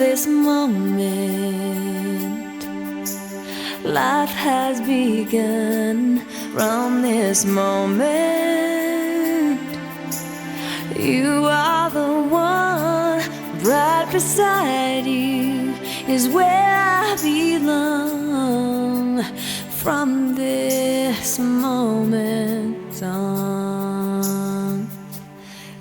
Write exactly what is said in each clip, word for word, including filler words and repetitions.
This moment, life has begun. From this moment, you are the one. Right beside you is where I belong. From this moment on,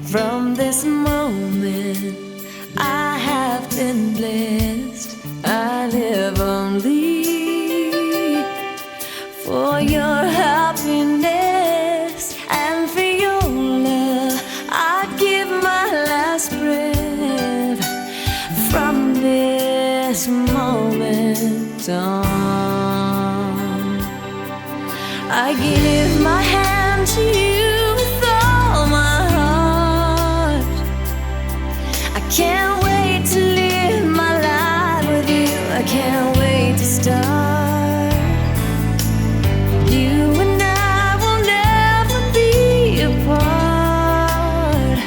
from this moment, I have been blessed. I live only for your happiness and for your love. I give my last breath from this moment on. I give my hand to you with all my heart. I can't wait to live my life with you. I can't wait to start. You and I will never be apart.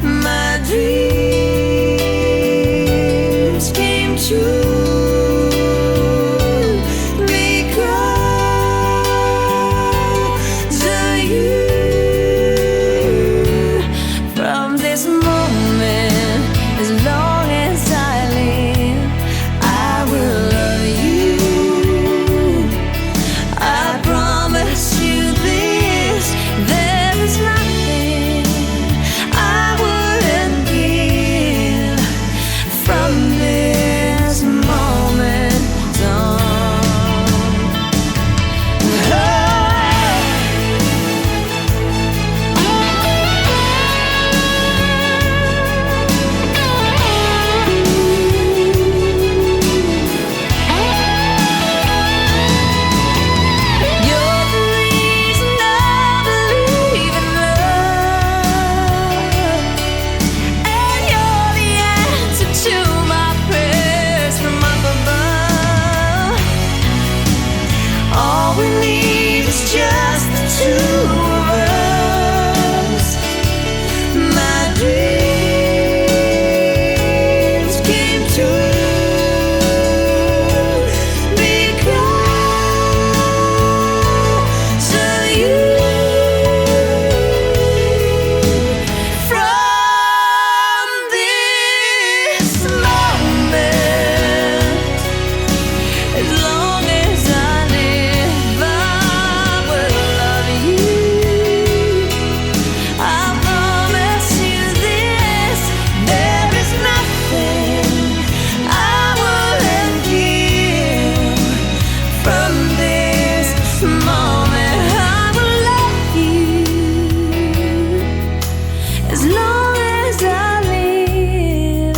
My dreams came true because of you. From this moment, as long as I live, I will love you. I promise you this, there is nothing I wouldn't give from this moment on. You're the reason I believe in love, and you're the answer to my prayers from up above. All we need is just the two of us. My dreams came true because of you. From this moment, as long as I live, I will love you. I promise you this, there is nothing I wouldn't give. From this moment, I will love you. As long as I live,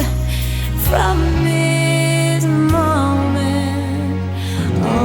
from this moment on.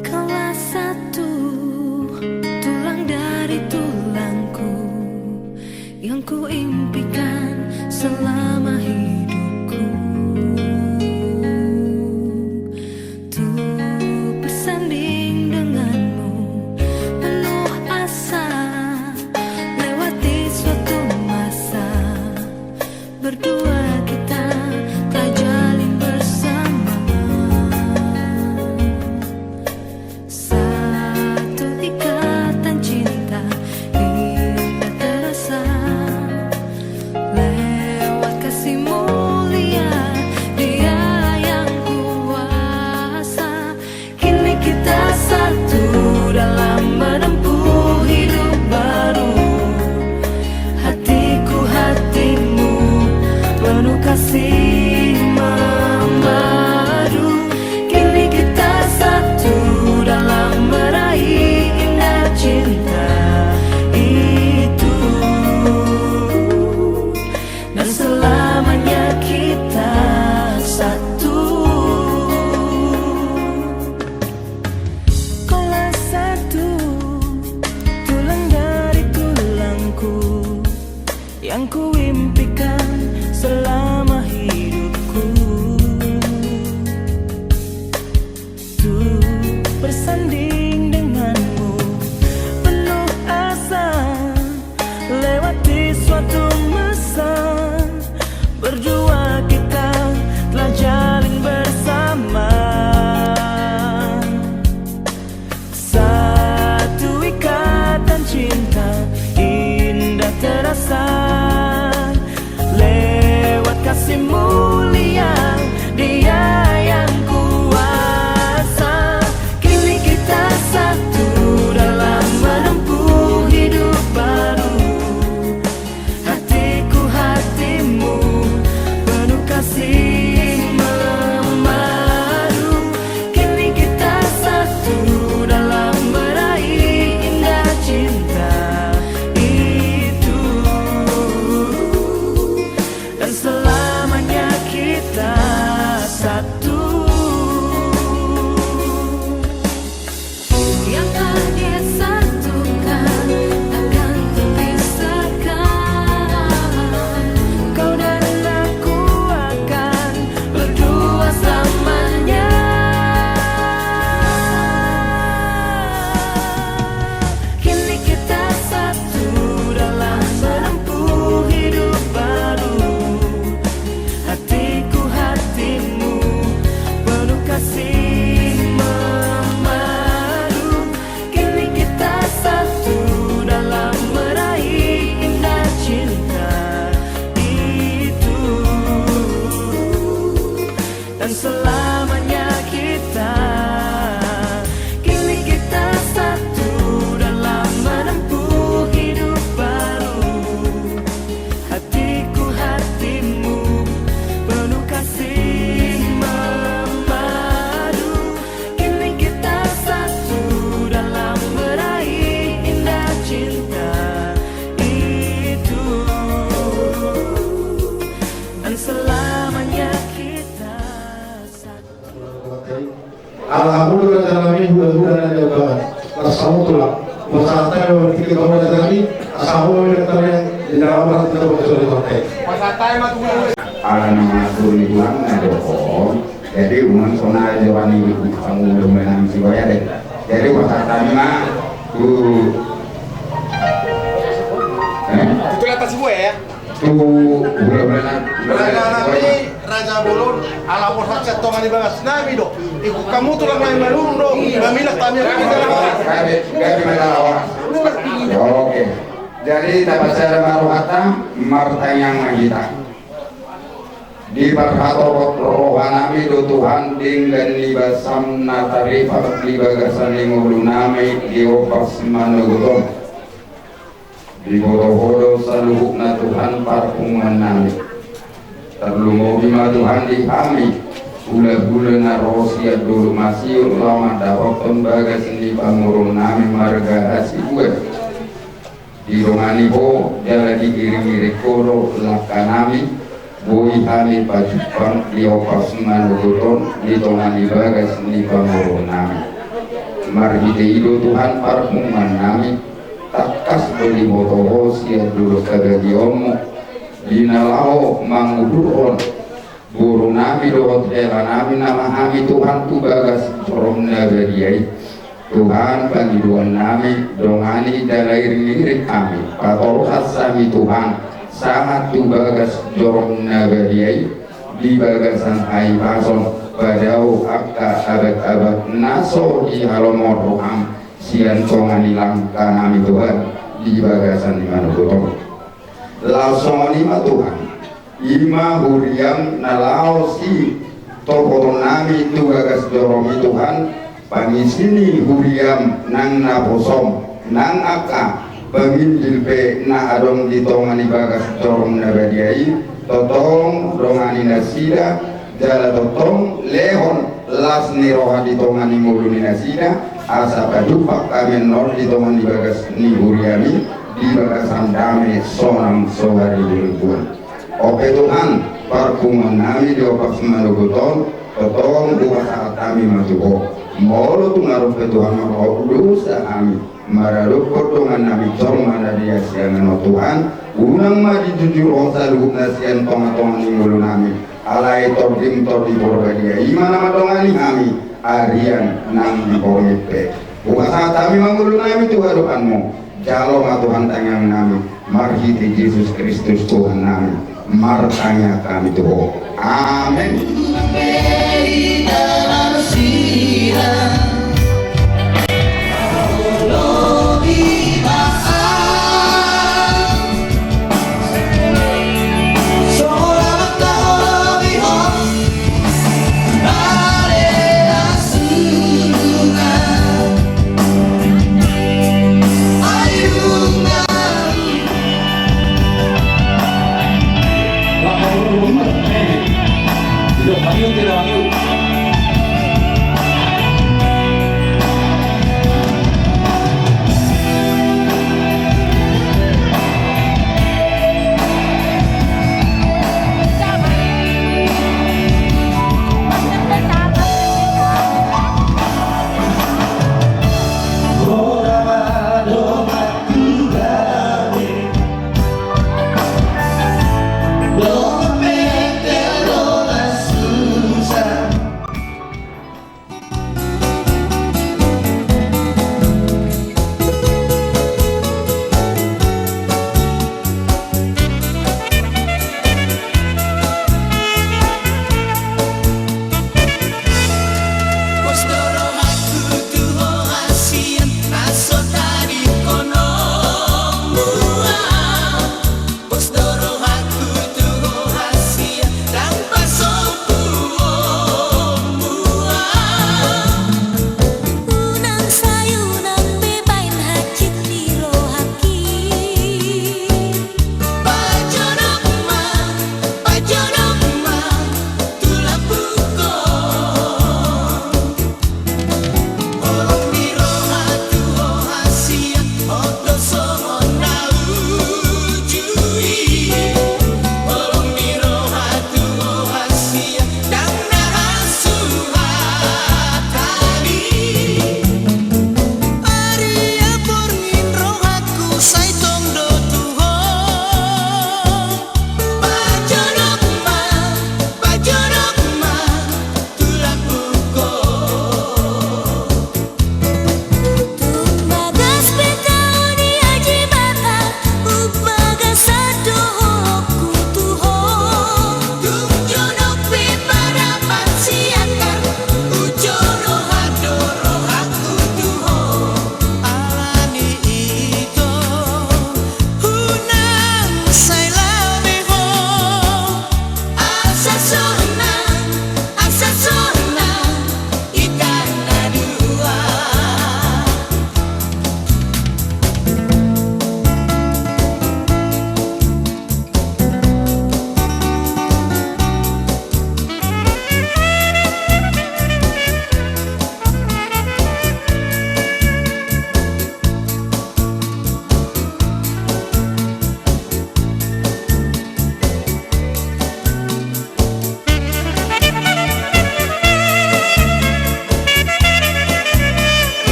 Kaulah satu tulang dari tulangku yang kuimpikan selama hidupku. Untuk bersanding denganmu penuh asa, lewati suatu masa berdua kita telah jalin bersama. Satu ikatan cinta indah terasa, lewat kasih Kuimpikan selama hidupku untuk bersanding denganmu, penuh asa lewati suatu masa, berdua kita telah jalin bersama. Satu ikatan cinta indah terasa lewat kasih mulia Dia yang kuasa. Kini kita satu dalam menempuh hidup baru. Hatiku hatimu penuh kasih memadu. Kini kita satu dalam meraih indah cinta itu. Dan selamanya kita satu. Yang telah disatukan takkan terpisahkan. Kau dan aku akan berdua selamanya. Kini kita satu dalam menempuh hidup baru. Hatiku hatimu penuh kasih memadu. Kini kita satu dalam meraih indah cinta itu. Dan selamanya kita. Kini kita satu dalam menempuh hidup baru. Hatiku hatimu penuh kasih memadu. Kini kita satu dalam meraih indah cinta itu. Dan selamanya kita satu. Alhamdulillah, dalam minggu, bulan ada banget. Masalah tulang. Masalah tayo, kita mau dari, asal mau dari, dari dalam orang kita mau dari partai. Ala na mangatur ni tulang na dohot. Jadi umum sona jawani kamu udah menang si waya deh. Jadi pasal tadi mah tu. Eh? Itu kata si gue ya. Tu udah menang. Raja nami, raja bolon, ala porsa ceto ngani bagas nami do. Ikut kamu tulang nami malurung do. Mamilah tami. Gabe, gabe main lawan. Oke. Jadi tapacara maruhata martanyang ma hita. Diparhatop roha nami do Tuhan denggan ni basam na taripar di bagasan ni ngolu nami di Opas Manogot on. Diboto Ho do saluhutna Tuhan parpunguan nami. Tarlumobi ma Tuhan di hami hulahula na ro sian dolok masiur laho mandapothon bagas ni pamoruon nami marga Hasibuan. Didongani Ho jala diiringiring Ho do langka nami, boi hami pajumpang di Opas Manogot on di tonga ni bagas ni pamoruon nami. Marhite i do Tuhan parpunguan nami, tangkas do diboto Ho sian dolok habagiaonmu di na laho mangudurhon boru nami dohot hela nami nama hami Tuhan tu bagas jorom na badia i. Tuhan pangidoan nami, dongani jala iringiring hami, patolhas hami Tuhan sahat tu bagas jorom na badia i di bagasan hahipason, padao angka abat-abat na so dihalomohon roham sian tonga ni langka nami Tuhan di bagasan ni manogot on. Laos songon i ma Tuhan. I ma huriam na laos sitopoton nami tu bagas jorom i Tuhan, pangisi ni huriam nang naposom, nang angka pamindil pe na adong di tonga ni bagas jorom na badia i, tongtong dongani nasida, jala tongtong lehon las ni roha di tonga ni ngolu ni nasida, asa pajumpang hami annon di tonga ni bagas ni huriam i, di bagasan dame sonang so haribu-ribuan. On pe Tuhan, parpunguan nami di Opas Manogot on, tongtong hupasahat hami ma tu Ho. Molo tung adong pe Tuhan mangkaholongi dosa hami, maradophon dongan nami jolma na di hasiangan on Tuhan, Unang ma dijujur ho saluhutna sian tongatonga ni ngolunami. Alai Tondim Tondi Porbadia, i ma na mandongani hami arian nang di borngin pe. Hupasahat hami ma ngolunami tu adopanmu. Jalo ma Tuhan tangiangnami, marhite Jesus Kristus Tuhannami, martangiang hami tu Ho. Amen.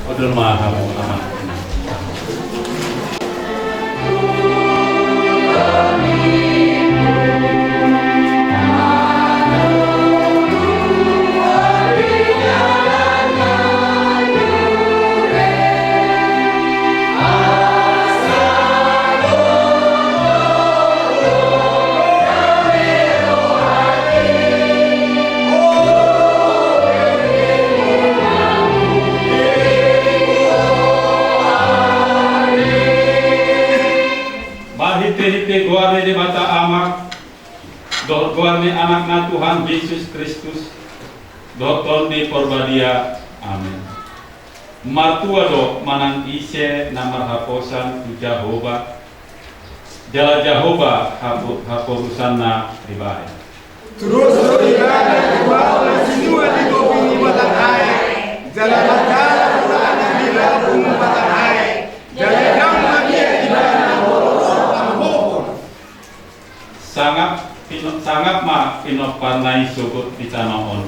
Odol ma hamu, Amang. Marhitehite goar ni Debata Ama, Dohot goar ni Anakna Tuhan Jesus Kristus, dohot Tondi Porbadia. Amen. Martua do manang ise na marhaposan tu Jahowa, jala Jahowa hapo-, haporusanna dibahen. Tudos do Ibana di ulaon na sinua di topi ni batang aek, jala manjalo Ibana di lambung batang aek, jala dang mabiar Ibana hohom panghohom. Sangap pino-, sangap ma pinomparna i sogot di tano on.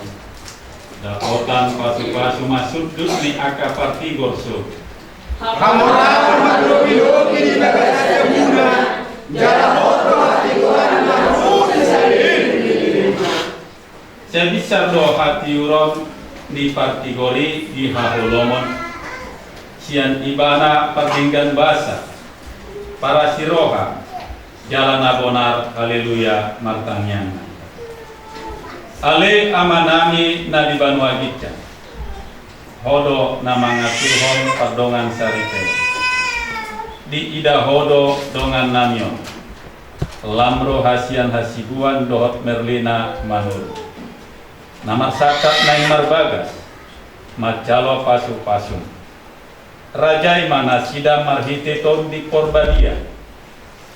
Dapotan pasupasu ma sundut ni angka partigor sogot. Hamoraon marlobilobi di bagasan jabuna, jala hot do hatiuron na ro di salelenglelengna. Sai binsar do hatiuron ni partigor i di haholomon, sian Ibana pardenggan basa, parasi roha, jala na bonar. Haleluya, martangiang ma hita. Ale Amanami na di banua ginjang, Ho do na mangaturhon pardongan saripeon. Diida Ho do dongannami on. Lam roha sian hasibuan dohot merlina manuru. Na marsangkap naeng marbagas, manjalo pasupasum. Rajai ma nasida marhite Tondi Porbadia,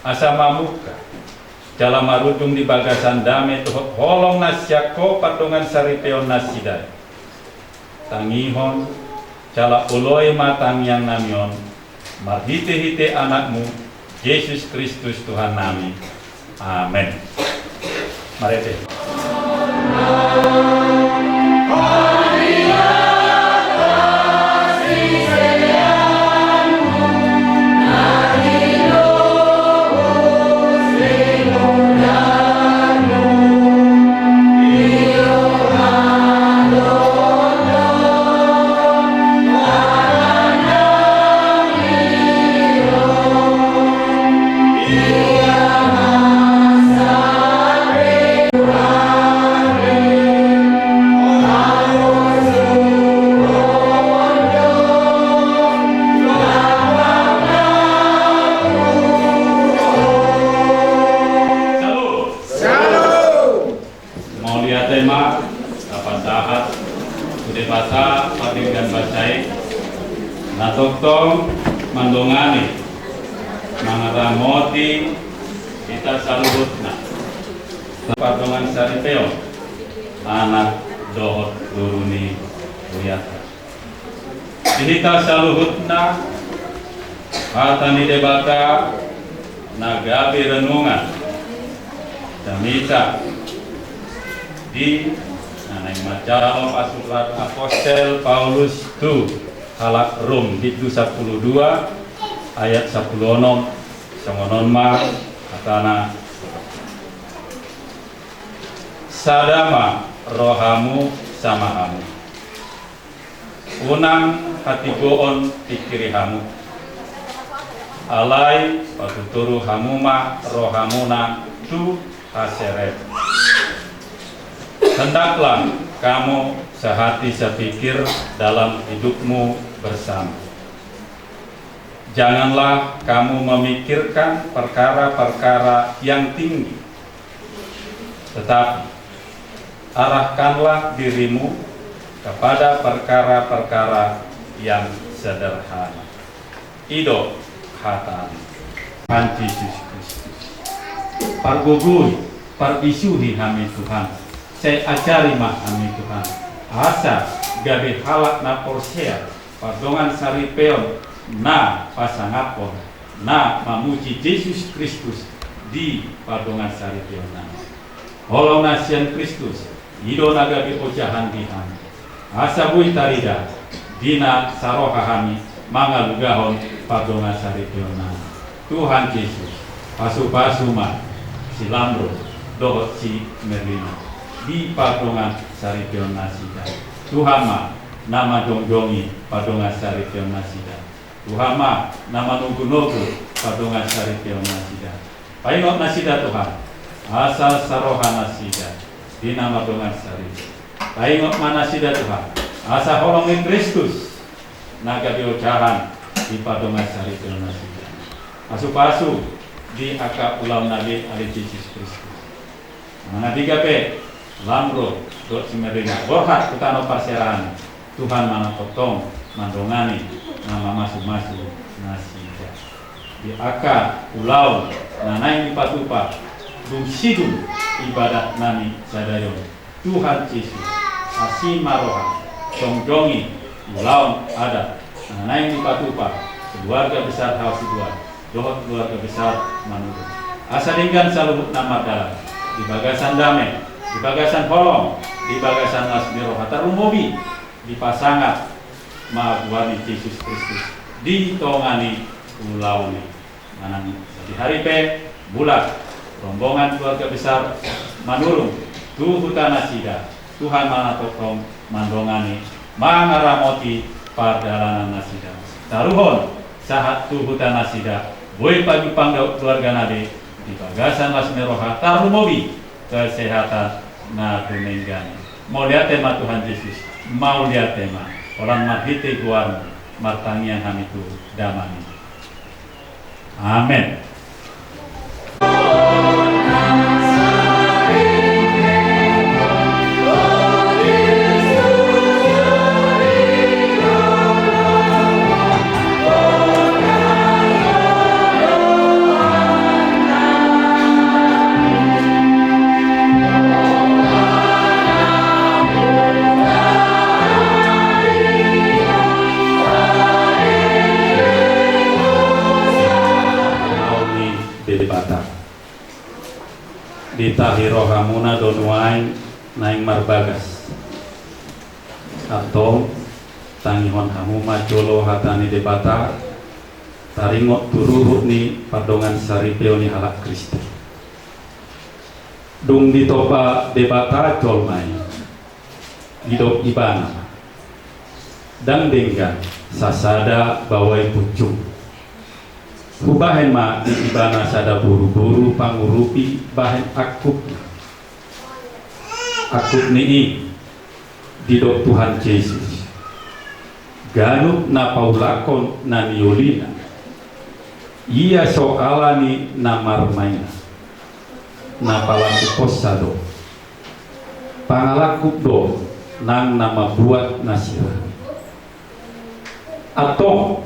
asa mamungka, jala marujung di bagasan dame dohot holong na sian Ho pardongan saripeon nasida. Tangihon, jala oloi ma tangiangnami on, marhitehite Anakmu, Jesus Kristus Tuhannami. Amen. Marende. Mauliate ma, tapandahat tu Debata pardenggan basa i, na tongtong mandongani, mangaramoti hita saluhutna. Pardongan saripeon, anak dohot boru ni Huriata. Di hita saluhutna, hata ni Debata na gabe renungan jamita di na naeng manjalo pasurat apostel Paulus tu halak Rom, bindu sampulu dua ayat sampulu onom, songon on ma hatana. Sada ma rohamu sama hamu. Unang hatigoon pingkiri hamu. Alai patutoru hamu ma rohamuna tu hasereon. Hendaklah kamu sehati sepikir dalam hidupmu bersama. Janganlah kamu memikirkan perkara-perkara yang tinggi, tetapi arahkanlah dirimu kepada perkara-perkara yang sederhana. I do hata ni Tuhan Jesus Kristus. Pargogoi, parbisuhi hami Tuhan. Sai ajari ma hami Tuhan, asa gabe halak na porsea pardongan saripeon na pasangaphon, na mamuji Jesus Kristus di pardongan saripeonna. Holong na sian Kristus, i do na gabe ojahan di hami. Asa boi tarida, di na saroha hami mangalugahon pardongan saripeonna. Tuhan Jesus, pasupasu ma si Lamro dohot si Merlina di pardongan saripeonnasida. Tuhan ma na manjongjongi pardongan saripeonnasida. Tuhan ma na manogunogu pardongan saripeonnasida. Paingot nasida Tuhan, asa saroha nasida di na mardongan saripeon. Paingot ma nasida Tuhan, asa holong ni Kristus na gabe ojahan di pardongan saripeonnasida. Pasupasu di angka ulaonna be ale Jesus Kristus. Manang di gabe Lambro dohot Simerina, borhat tu tano parsiarahan, Tuhan ma na tongtong mandongani, na mamasumasu nasida. Di angka ulaon na naeng dipatupa dung sidung ibadah nami sadari on, Tuhan Jesus, asi ma roham, jongjongi ulaon adat na naeng dipatupa keluarga besar Hasibuan dohot keluarga besar Manurung. Asa denggan saluhutna mardalan di bagasan dame, di bagasan holong, di bagasan las ni roha, tarlumobi dipasangap ma goar ni Jesus Kristus di tonga ni ulaon i. Manang sadihari pe mulak rombongan keluarga besar Manurung tu huta nasida, Tuhan ma na tongtong mandongani, mangaramoti pardalanan nasida. Taruhon sahat tu huta nasida, boi pajumpang dohot keluargana be di bagasan las ni roha, tarlumobi kesehatan na tumenggan i. Mauliate ma Tuhan Jesus, mauliate ma. Holan marhite goarmu martangiang hami tu Damang i. Amen. Debata. Ditahi rohamuna do nuaeng naeng marbagas. Antong, tangihon hamu ma jolo hata ni Debata, taringot tu ruhut ni pardongan saripeon ni halak Kristen. Dung ditompa Debata jolma i, didok Ibana, ndang denggan sasada baoa i punjung. Hubahen ma di Ibana sada buruburu pangurupi bahen angkupna. Angkup ni i, didok Tuhan Jesus, ganup na paulakhon na niulina, ia so ala ni na marmaina, na palangkuponsa do, pangalangkup do nang na mambuat na sirang. Antong,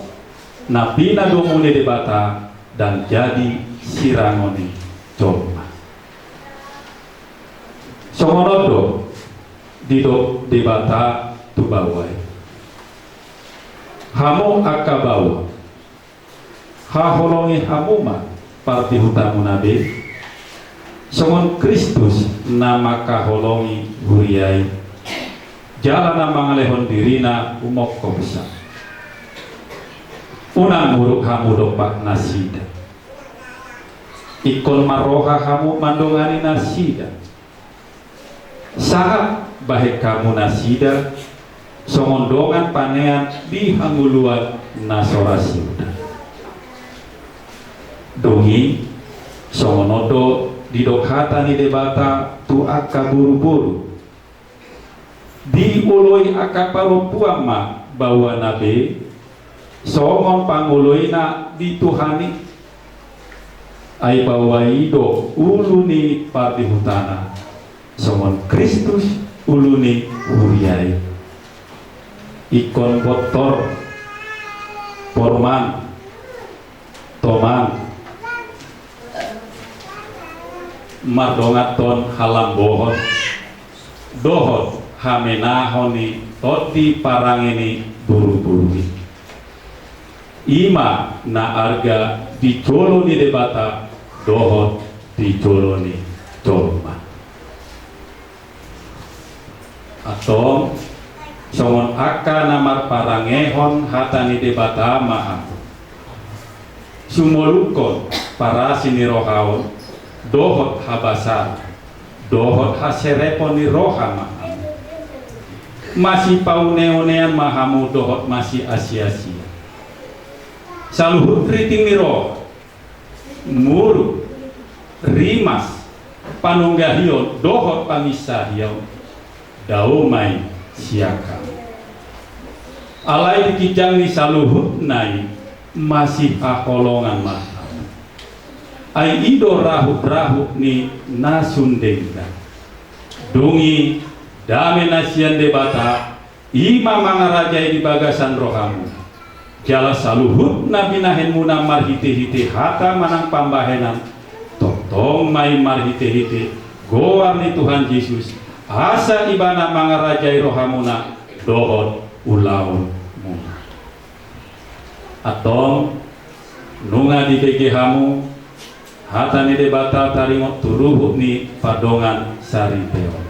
na pinadomu ni Debata ndang jadi sirangon ni jolma. Songon on do didok Debata tu baoa i. Hamu angka baoa, haholongi hamu ma pardihutamuna be, songon Kristus na mangkaholongi huria i, jala na mangalehon dirina umongkopsa. Unang muruk hamu dompak nasida. Ingkon marroha hamu mandongani nasida. Sangap bahen hamu nasida songon dongan panean di hangoluan na so ra siuda. Dung i, songon on do didok hata ni Debata tu angka buruburu. Dioloi angka parompuan ma baoana be, songon pangoloina di Tuhan i. Ai baoa i do ulu ni pardihutana, songon Kristus ulu ni huria i. Ingkon bontor, porman, toman, mardonganhon halambohon dohot hamenahon ni tondi parange ni buruburu i. I ma na arga di jolo ni Debata dohot di jolo ni jolma. Antong, songon angka na marparangehon hata ni Debata ma hamu. Sumolukhon parasi ni roha on dohot habasaran dohot haserepon ni roha ma hamu. Masipauneonean ma hamu dohot masiasiasian. Saluhut riting ni roha, muruk, rimas, panunggahion dohot panginsahion, dao ma i sian hamu. Alai di ginjang ni saluhutna i masihaholongan ma hamu. Ai i do rahut-rahut ni na sun denggan. Dung i, dame na sian Debata, i ma mangarajai di bagasan rohamuna. Jala saluhut na binahenmuna marhite-hite hata manang pambahenan, tongtong ma i marhite-hite goar ni Tuhan Jesus, asa Ibana mangarajai rohamuna dohot ulaonmuna. Antong, nunga dibege hamu hata ni Debata taringot tu ruhut ni pardongan saripeon.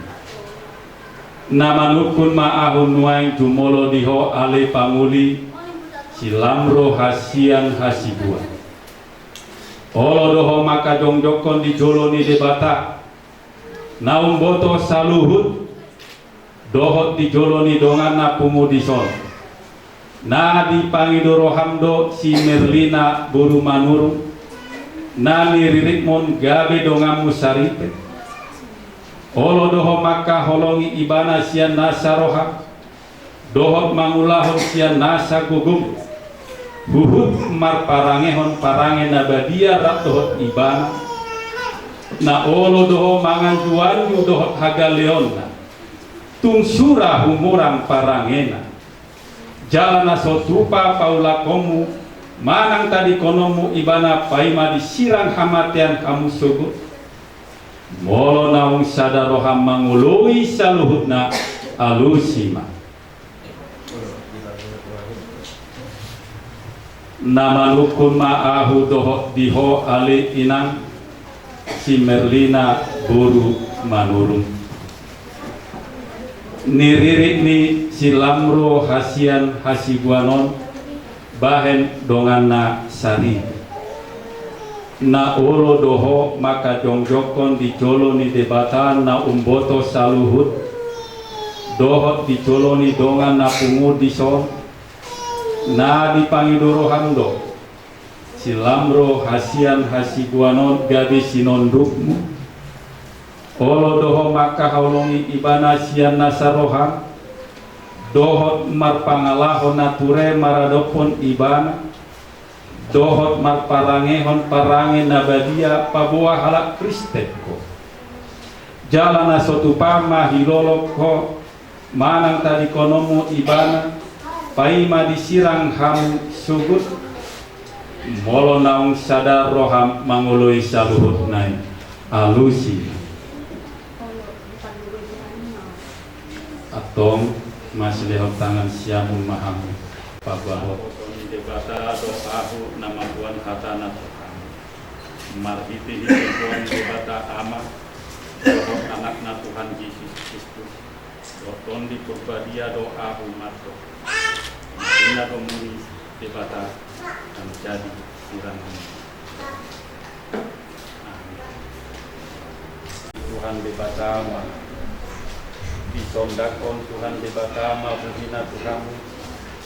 Na manungkun ma ahu nuaeng jumolo di ho ale pangoli, si Lamro Hasian Hasibuan. Olo do ho mangkajongjongkon di jolo ni Debata, na umboto saluhut, dohot di jolo ni dongan na pungu dison. Na dipangido roham do si Merlina boru Manurung, na niriritmon gabe donganmu saripe. Olo do ho mangkaholongi ibana sian nasa roham, dohot mangulahon sian nasa gogom, huhut marparangehon parange na badia rap dohot ibana, na olo do ho manganju-anju dohot hagaleonna, tung sura humurang parangena. Jala na so tupa paulakonmu manang tadingkononmu ibana paima disirang hamatean hamu sogot. Molo naung sada roham mangoloi saluhutna, alusi ma. Na manungkun ma ahu dohot di ho ale inang, si Merlina boru Manurung. Niririt ni si Lamro Hasian Hasibuan on bahen donganna saripe. Na olo do ho mangkajongjongkon di jolo ni Debata na umboto saluhut, dohot di jolo ni dongan na pungu dison, na dipangido roham do si Lamro Hasian Hasibuan on gabe sinondukmu. Olo do ho mangkaholongi ibana sian nasa roham, dohot marpangalaho na ture maradophon ibana, dohot marparangehon parange na badia paboa halak Kristen ho. Jala na so tupa mahilolop ho manang tadingkononmu ibana, paima disirang hamu sogot. Molo naung sada roham mangoloi saluhutna i, alusi. Antong, masilehon tangan siamun ma hamu. Paboahon. Debata do ahu na mamboan hatana tu hamu. Marhite-hite Tuhan Debata Ama, dohot Anakna Tuhan Jesus Kristus, dohot Tondi Porbadia do ahu mardoa. Inna domu ni Debata, nang jadi sirang ni. Amin. Tuhan Debata ma, disondangkon Tuhan Debata ma buhina tu hamu,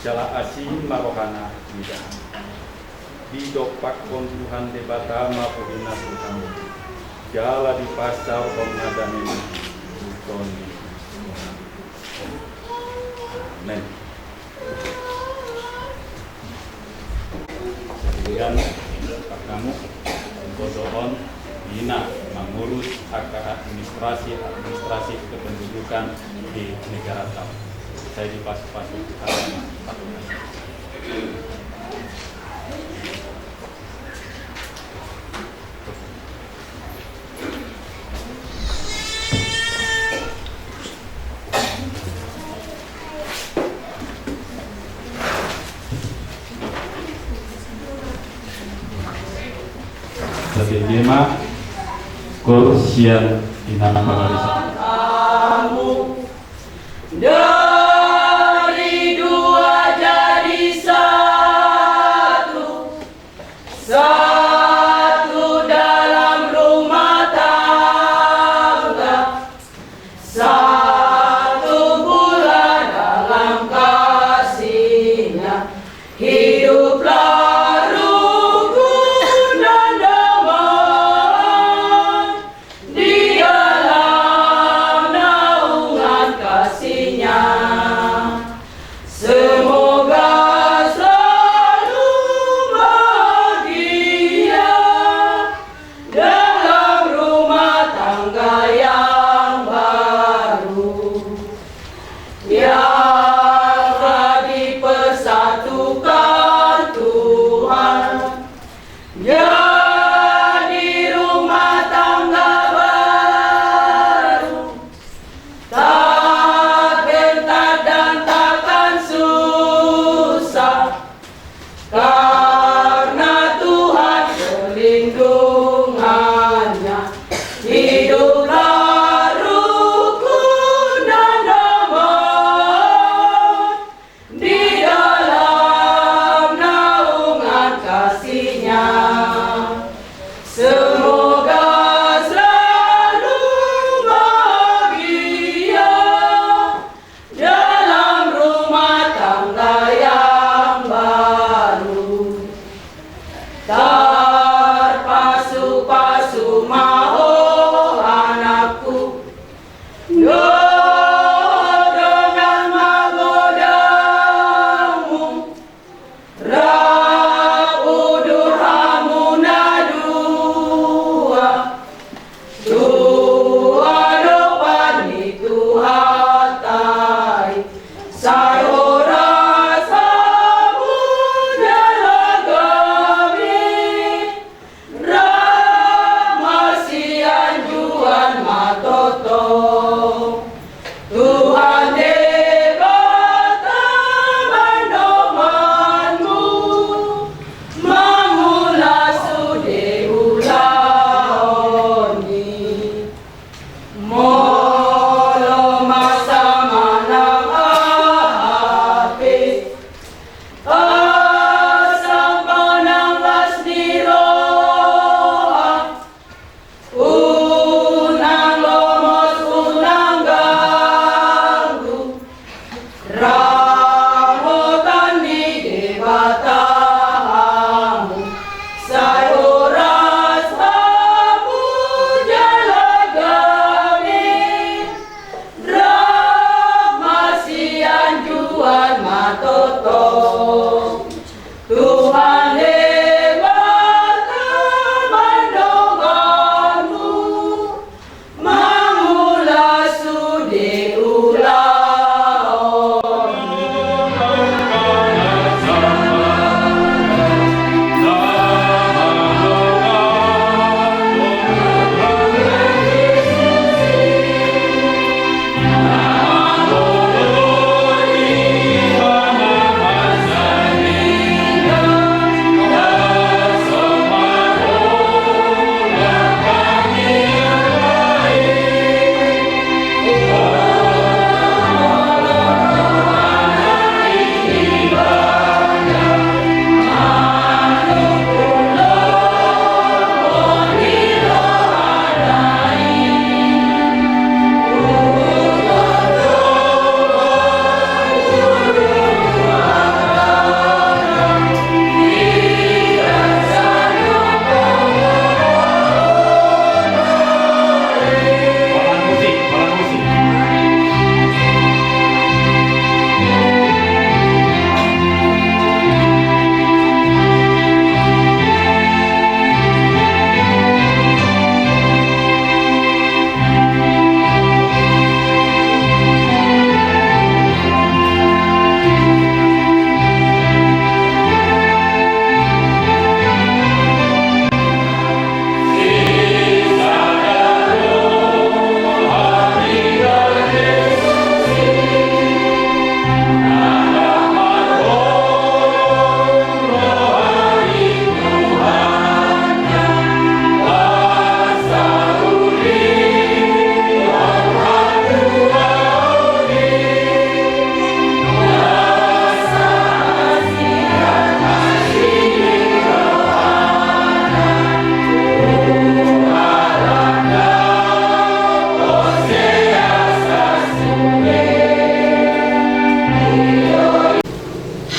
jala asi ma rohana mida. Didompakkon Tuhan Debata ma buhina tu hamu, jala dipasaorhon ma damena. Amen. Demikian, Pak Kamu, botohon, Dina, mengurus angka administrasi, administrasi kependudukan di negara tamu. Saya dipasu-pasu. Tapi dia mah kursian inang pangarisan. Dari dua jadi satu, satu dalam rumah tangga, satu pula dalam kasihnya. Hiduplah rukun dan damai. Di dalam naungan kasihnya, Semoga selalu bahagia dalam rumah tangga yang baru. Tarpasupasu ma ho anakku, dohot dongan magodangmu, rap udur hamu na dua tu adopan ni Tuhanta i, sai horas hamu jala gabe, rap masianjuan ma tongtong. Tuhan Debata mandonganmu, mangula sude ulaon i. Molo masa manang aha pe, asa manang las ni roha, unang lomos, unang ganggu, ramotan ni Debata hamu, sai horas hamu jala gabe, rap masianjuan ma tongtong. Tuhan Debata mandonganmu, mangula sude ulaon.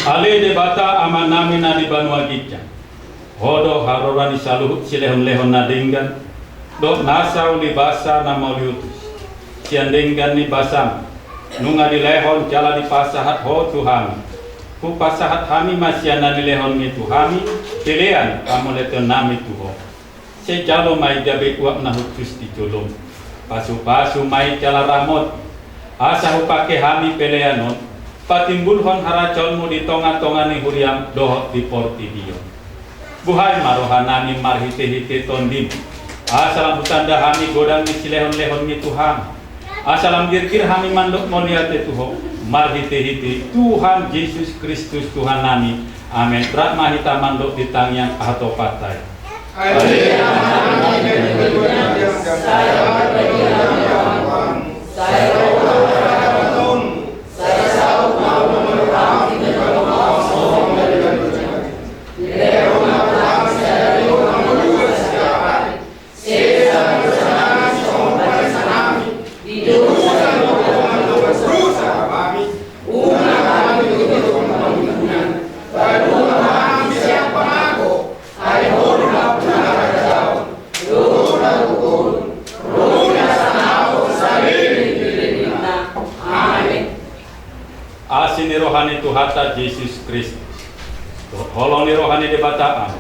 Ale Debata Amanami na di banua ginjang, Ho do haroro ni saluhut silehonlehon na denggan dohot nasa uli basa na mauliutus. Sian denggan ni basam nunga dilehon jala dipasahat Ho tu hami. Hupasahat hami ma sian na nilehonMi tu hami pelean pamauliateionnami tu Ho. Sai jalo ma i gabe uap na hushus di jolom. Pasupasu ma i jala ramoti, asa hupangke hami pelean on patimbulhon harajaonMu di tongatonga ni huriaM dohot di portibi on. Buhai ma rohanami marhitehite TondiM, asa lam hutanda hami godang ni silehonlehonMi tu hami, asa lam girgir hami mandok mauliate tu Ho marhitehite Tuhan Jesus Kristus Tuhannami. Amen. Rap ma hita mandok di tangiang hatopanta i. Jesus Kristus, dohot holong ni roha ni Debata Ama,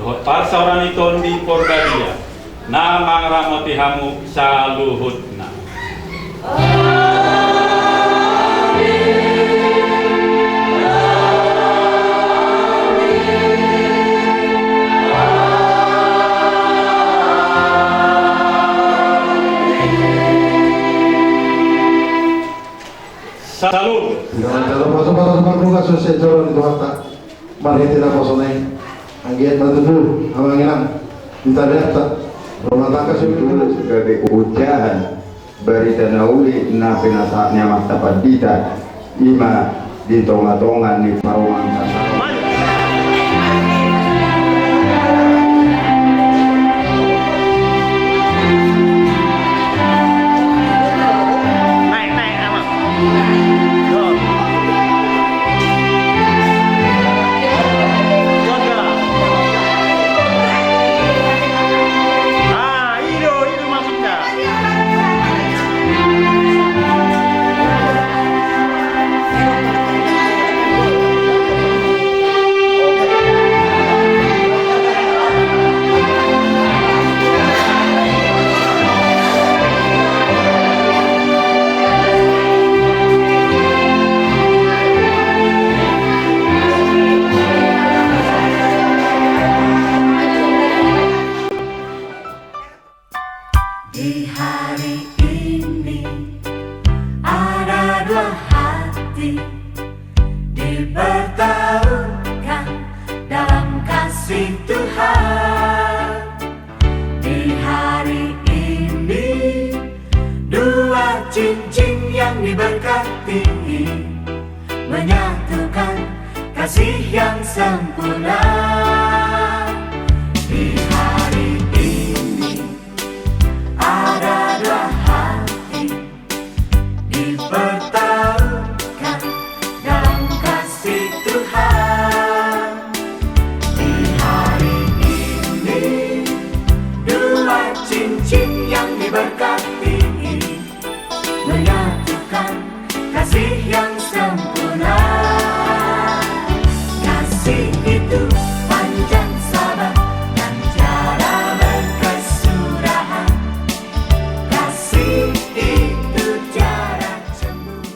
dohot parsaoran ni Tondi Porbadia, na mangaramoti hamu saluhutna. Salut. Jalo pasu-pasu marmuka suksuk jolo di Tuhanta. Marhite naposona i, anggiat ma tutu, amang inang, di tabeanta, rumah tangga si tutu gabe ujahan, barita na uli na pinasahat ni amanta pandita, ima di tonga-tonga ni parumaen. Di hari ini ada dua hati dipertemukan dalam kasih Tuhan. Di hari ini dua cincin yang diberkati menyatukan kasih yang sempurna. Di hari ini ada dua hati dipertemukan dalam kasih Tuhan. Di hari ini dua cincin yang diberkati menyatukan kasih yang sempurna. Kasih itu panjang sabar dan tiada berkesudahan. Kasih itu tiada cemburu.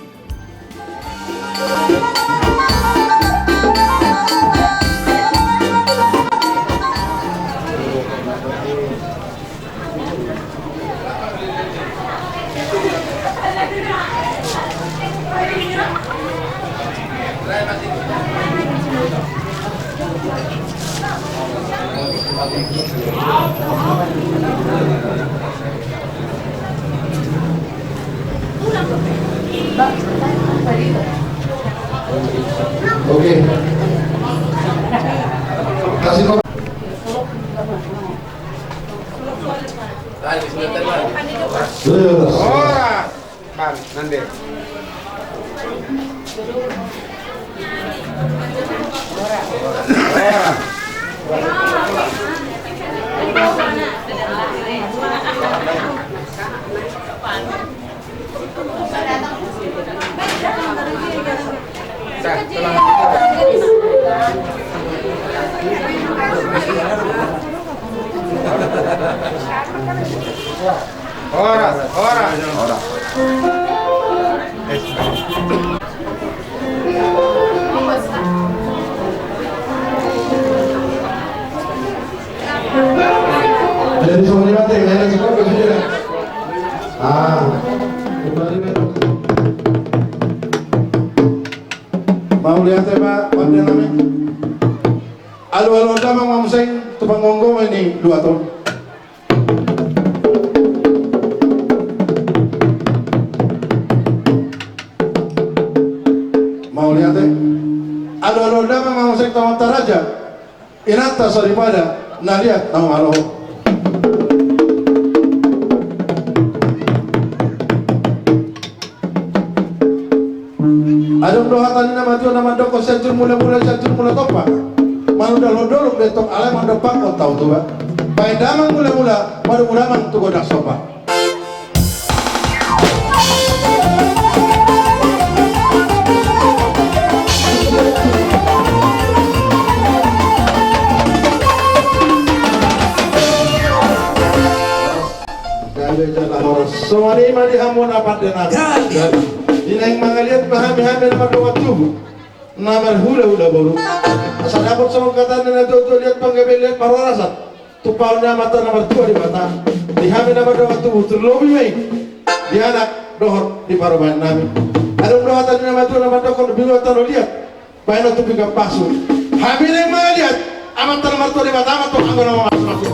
Oke. Kasih, Pak. Horas. Bang, nanti. Horas, horas. Horas. Jadi, semua ni mati, ya, ada cukup, ya, sudah. Ah. Mauliate ma, pande nami. Alualu damang ma muse tu panggomgoman ni luat on. Mauliate. Alualu damang ma muse tu amanta raja. Inanta soripada na liat na umalo. Adong do hata ni na matua na mandok, Sianjur Mulamula, Sianjur Mula Tompa. Manundalhon dolok di antong, alai mandompakhon tau Toba. Baen damang mulamula, padomu damang tu gondang somba. Jala horas. Songon i ma di hamu na pande nami. Jadi. Di naeng mangaliat ma hami, hami na mardongan tubu, na marhulahula boru. Asa dapot songon hata ni na tuatua, liat panggabean, liat parhorasan. Tumpahon ni Amanta na martua Debata di hami na mardongan tubu, terlebih ma i di anak dohot di parumaen nami. Adong do hata ni na matua na mandokkon: Binuat tano liat, bahenon tu pinggan pasu. Hami naeng mangaliat Amanta na martua Debata ma tong anggo na mamasumasu.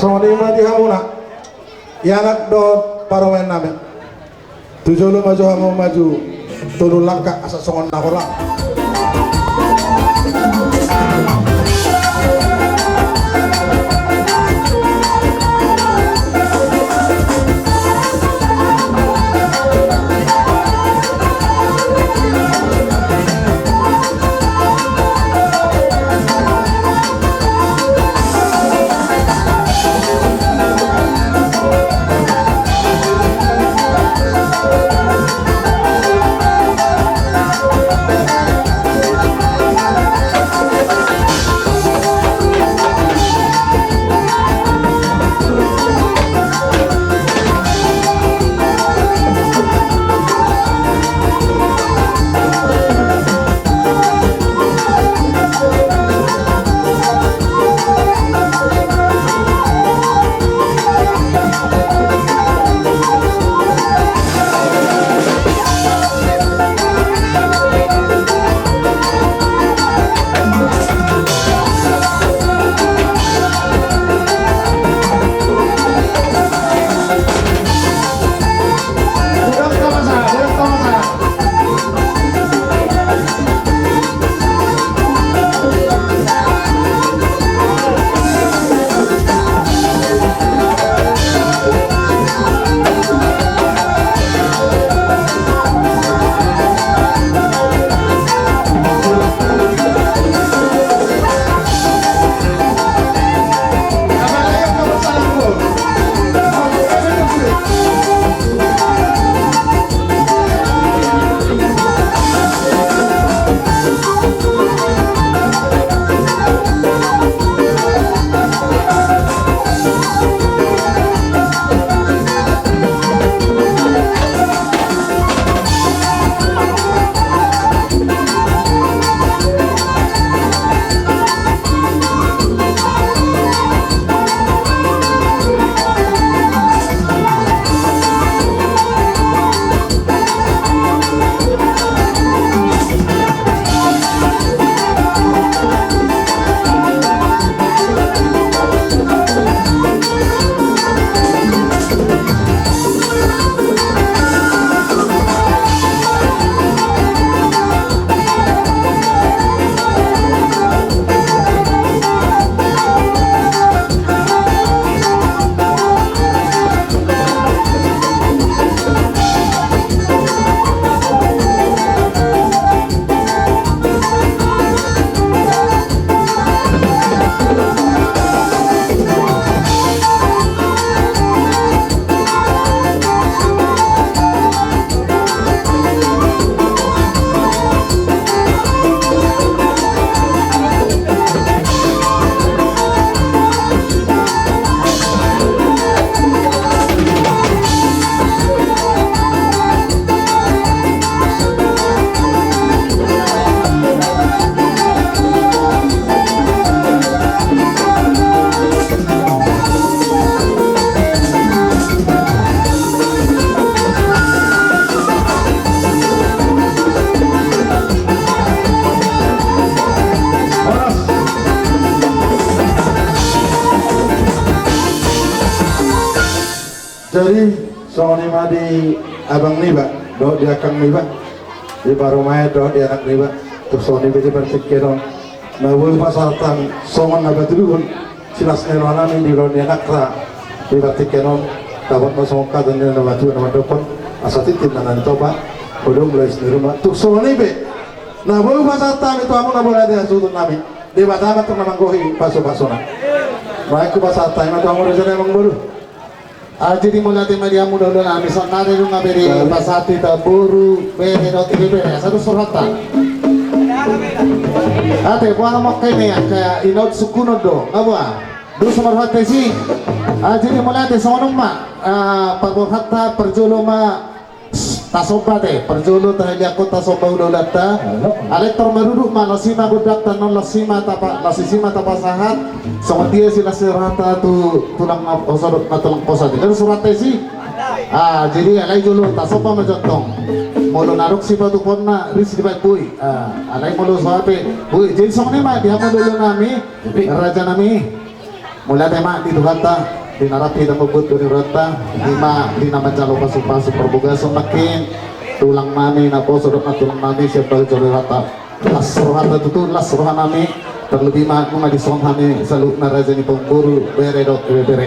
Songon i ma di hamuna, i anak dohot parumaen nami. Tu jolo ma jo hamu maju, tolu langkah asa songon na holan. Jadi songon i ma di abang niba dohot di angkang niba, di parumaen dohot di anak niba. Tung songon i pe di partingkian on na boi pasahathon songon na patuduhon silas ni rohanami di ulaon ni anakta di partingkian on. Dapot ma songon hata ni na matua na mandokkon: Asa tintin ma na nitopa, holong ma loas ni ruma. Tung songon i pe na boi pasahat hami tu hamu na mauliate hasuhutonnami. Debata ma tung na manggohi pasupasuna. Baen hupasahat hami ma tu hamu raja nami, amangboru. Ah, jadi mauliate ma di hamu na ulaon nami. Saonari nunga be dipasahat hita boru, bere dohot ibebere. Asa dos rohanta. Ate, boha ma angka i, angka inot sungkunon do, nga boha? Dos ma rohanta disi. Ah, jadi mauliate, songon on ma. Ah, parborhanta, parjolo ma tasomba ate, parjolo tahaliangkon tasomba ulaulanta. Alai tor marudut ma, las i ma gondangta annon, las i ma tapa, las i ma tapasahat. Songon dia silas ni rohanta tu tulang na poso dohot na tulang poso ate. Dos rohanta disi. Ah, jadi alai jolo tasomba ma jo antong. Molo na adong sipatupaonna ris dibaen boi. Ah, alai molo so hape boi. Jadi songon i ma di hamu na ulaon nami, raja nami. Mauliate ma di Tuhanta, di na rap hita mambuat bani rohanta, i ma di na manjalo pasupasu parbagason nangkin, tulang nami na poso dohot na tulang nami sian bagas joro ni rohanta. Las rohanta tutu, las roha nami, terlebih ma nunga dison hami saluhutna raja ni parumaen, boru, bere dohot ibebere.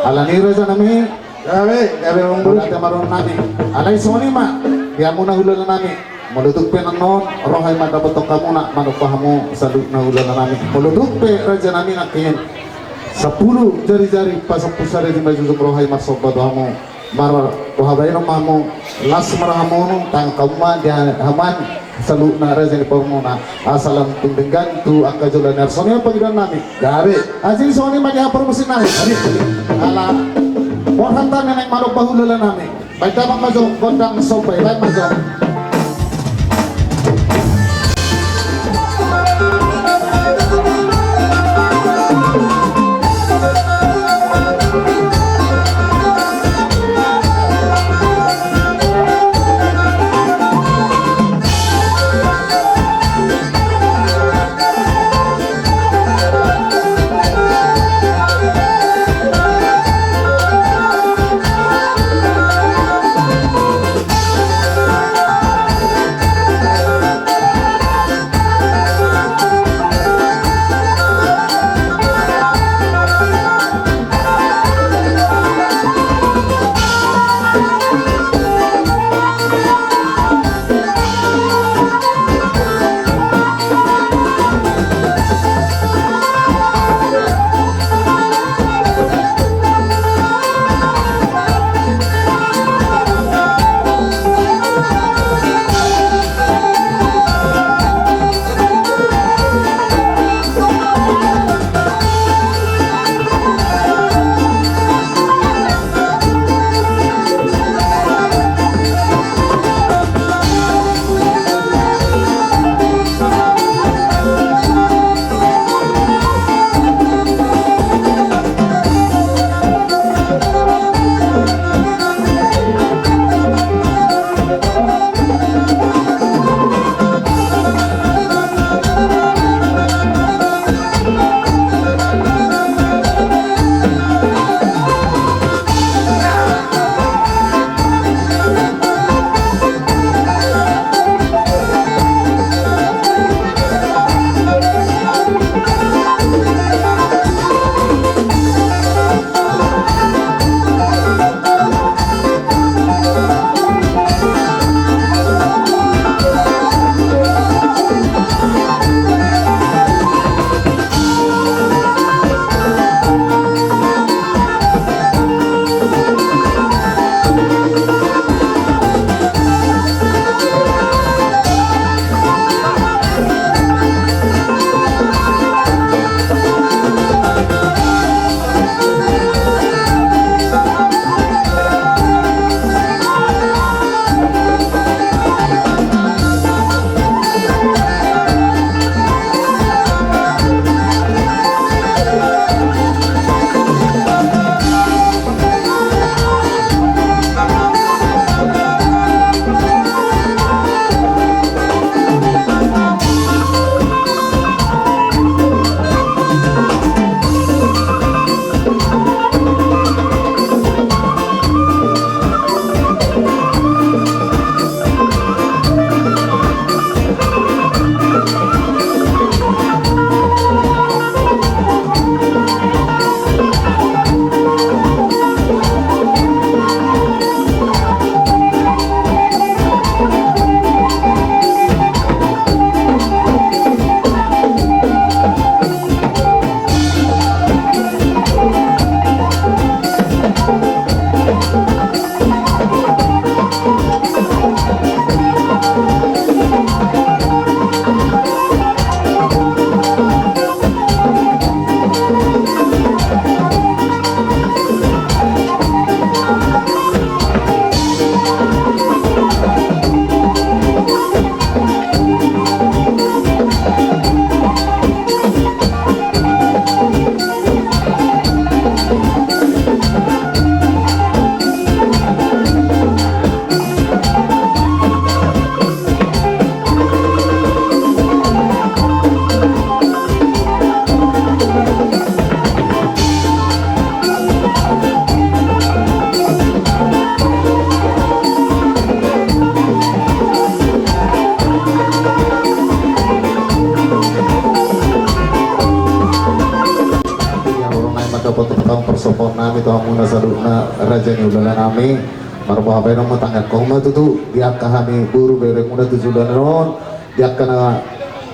Alani i raja nami, gabe, gabe amangboru. Mauliate ma roha nami. Alai songon i ma di hamu na hulahula nami. Molo tung pe annon roha i mandapothon hamuna, manomba hamu saluhutna hulahula nami. Molo tung pe raja nami nangkin, sampulu jarijari pasampulu sada di manjujung roha i marsomba tu hamu. Mar, boha baenon ma hamu, las ma rohamuna, tangan hamu ma di hamu an saluhutna raja ni parumaen. Asa lam tung denggan tu angka joloan ni ari. Songon i ma pangidoan nami. Gabe. Asi songon i ma di hamu parmusik nami. Ala borhanta menek manomba hulahula nami. Baen damang ma jo gondang somba i, baen ma jo. Jadi ulaon nami, marboha baenon ma tangiangkon ma tutu di angka hami boru beremuna tu joloan on, di angka na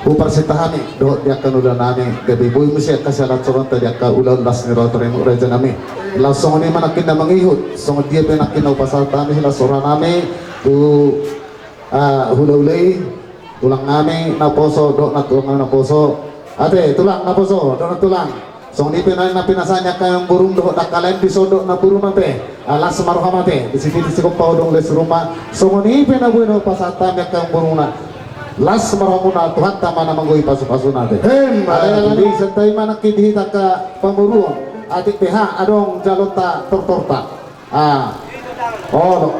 huparsinta hami dohot di angka na ulaon nami, gabe boi muse angka sialat soronta di angka ulaon las ni roha tu hamu raja nami. Laos songon i ma nangkin na mangihut, songon dia pe nangkin na hupasahat hami silas roha nami tu ah, hulahula i, tulang nami naposo dohot nantulang nami naposo. Ate, tulang naposo dohot nantulang. Songon i pe na pinasahat ni angka amangborum dohot dangka lae, dison dohot namborum ate. Ah, las ma roham ate, disi pitu sigompa hudong les rumah. Songon i pe na boi na hupasahat hami angka amangborumuna. Las ma rohamuna, Tuhanta ma na manggohi pasupasuna ate. Hem, ate, ala ni i, santabi ma nangkin di hita angka pamoruon. Atik pe ha adong jalonta tortorta. Ah. Olo.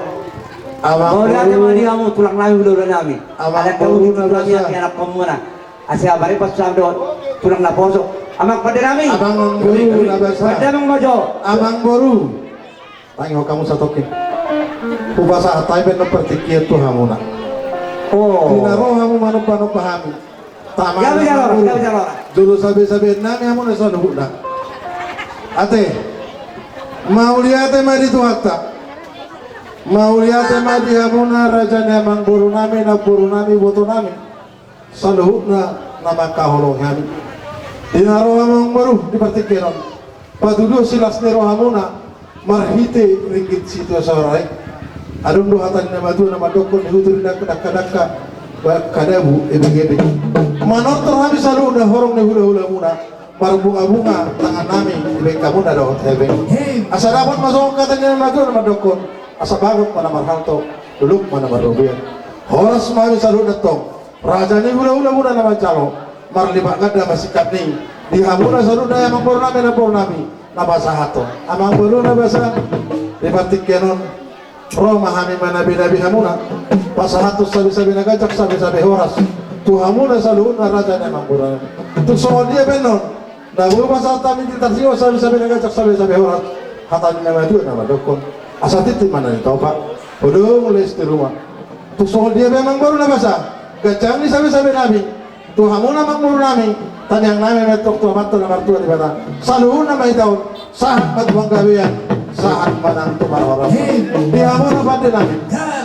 Amang boru. Mauliate ma di hamu tulang nami, hulahula nami. Amang boru na basa. Asa baen pasu-pasu dohot tulang naposo. Amang pande nami. Amang boru na basa. Pande amang bojo. Amang boru. Tangi ho hamu satongkin. Hupasahat hami pe annon partingkian tu hamuna. Oh. Di na ro hamu manomba-nomba hami. Tama. Gabe jala, gabe jala. Jolo sabe-sabe nami hamuna saluhutna. Ate. Mauliate ma di Tuhanta. Mauliate ma di hamuna raja ni amangboru nami, namboru nami, iboto nami. Saluhutna na mangkaholongi hami. Di na ro hamu amangboru di partingkian on. Patuduhon silas ni rohamuna marhite ringgit sitio saur i. Adong do hata ni na matua na mandokkon, ihutur ni dangka-dangka, ba-, kadabu ebeng-ebeng. Manortor hami saluhutna horong ni hula-hulamuna, marbunga-bunga tangan nami dibaen hamuna dohot hepeng. Asa dapot ma songon hata ni na matua na mandokkon, asa bagot ma na marhalto, luluk ma na marrobean. Horas ma hami saluhutna tong. Raja ni hula-hulamuna na manjalo, marlipat ganda ma singkat ni di hamuna saluhutna amangboru nami, namboru nami, na pasahathon. Amang boru na basa, di partingkian on ro ma hami manabi-nabi hamuna, pasahathon sabe-sabe na ganjang, sabe-sabe horas tu hamuna saluhutna raja ni amangboru nami. Tung songon dia pe annon, na boi pasahat hami di tarsingot sabe-sabe na ganjang, sabe-sabe horas, hata ni na matua na mandokkon, asa tintin ma na nitopa, hudong les di rumah. Tung songon dia pe amang boru na basa, ganjang ni sabe-sabe nami tu hamuna amangboru nami, tangiang nami ma antong tu Amanta na martua Debata. Saluhutna ma hita on, sahat ma tu panggabean, sahat ma nang tu parhorasan. Di hamuna pande nami.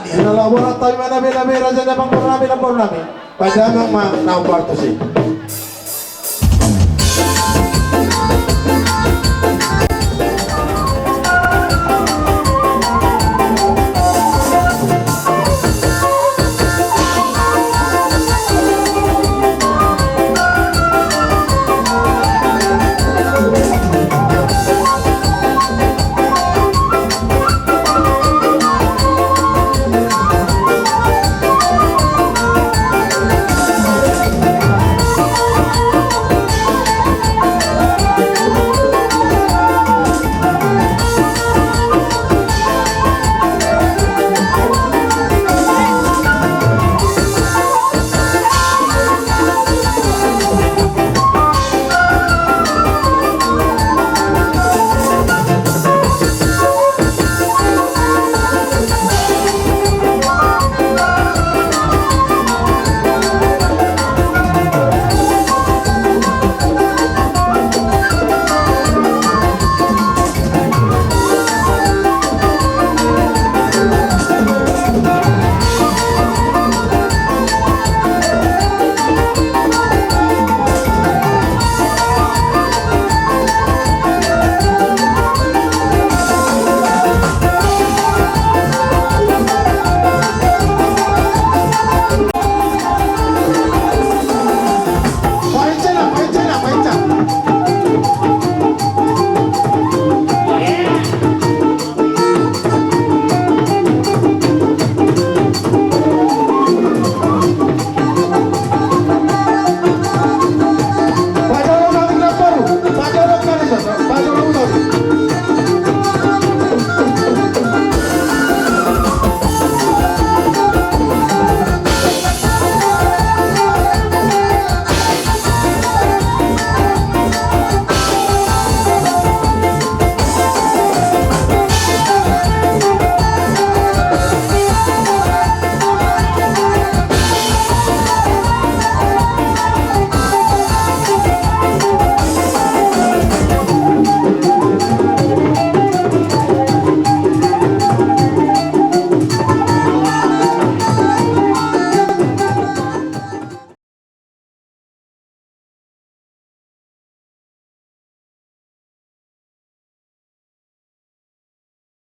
Di na laho borhat hami manabi-nabi raja ni amangboru nami, namboru nami. Pande amang ma na hombar tusi.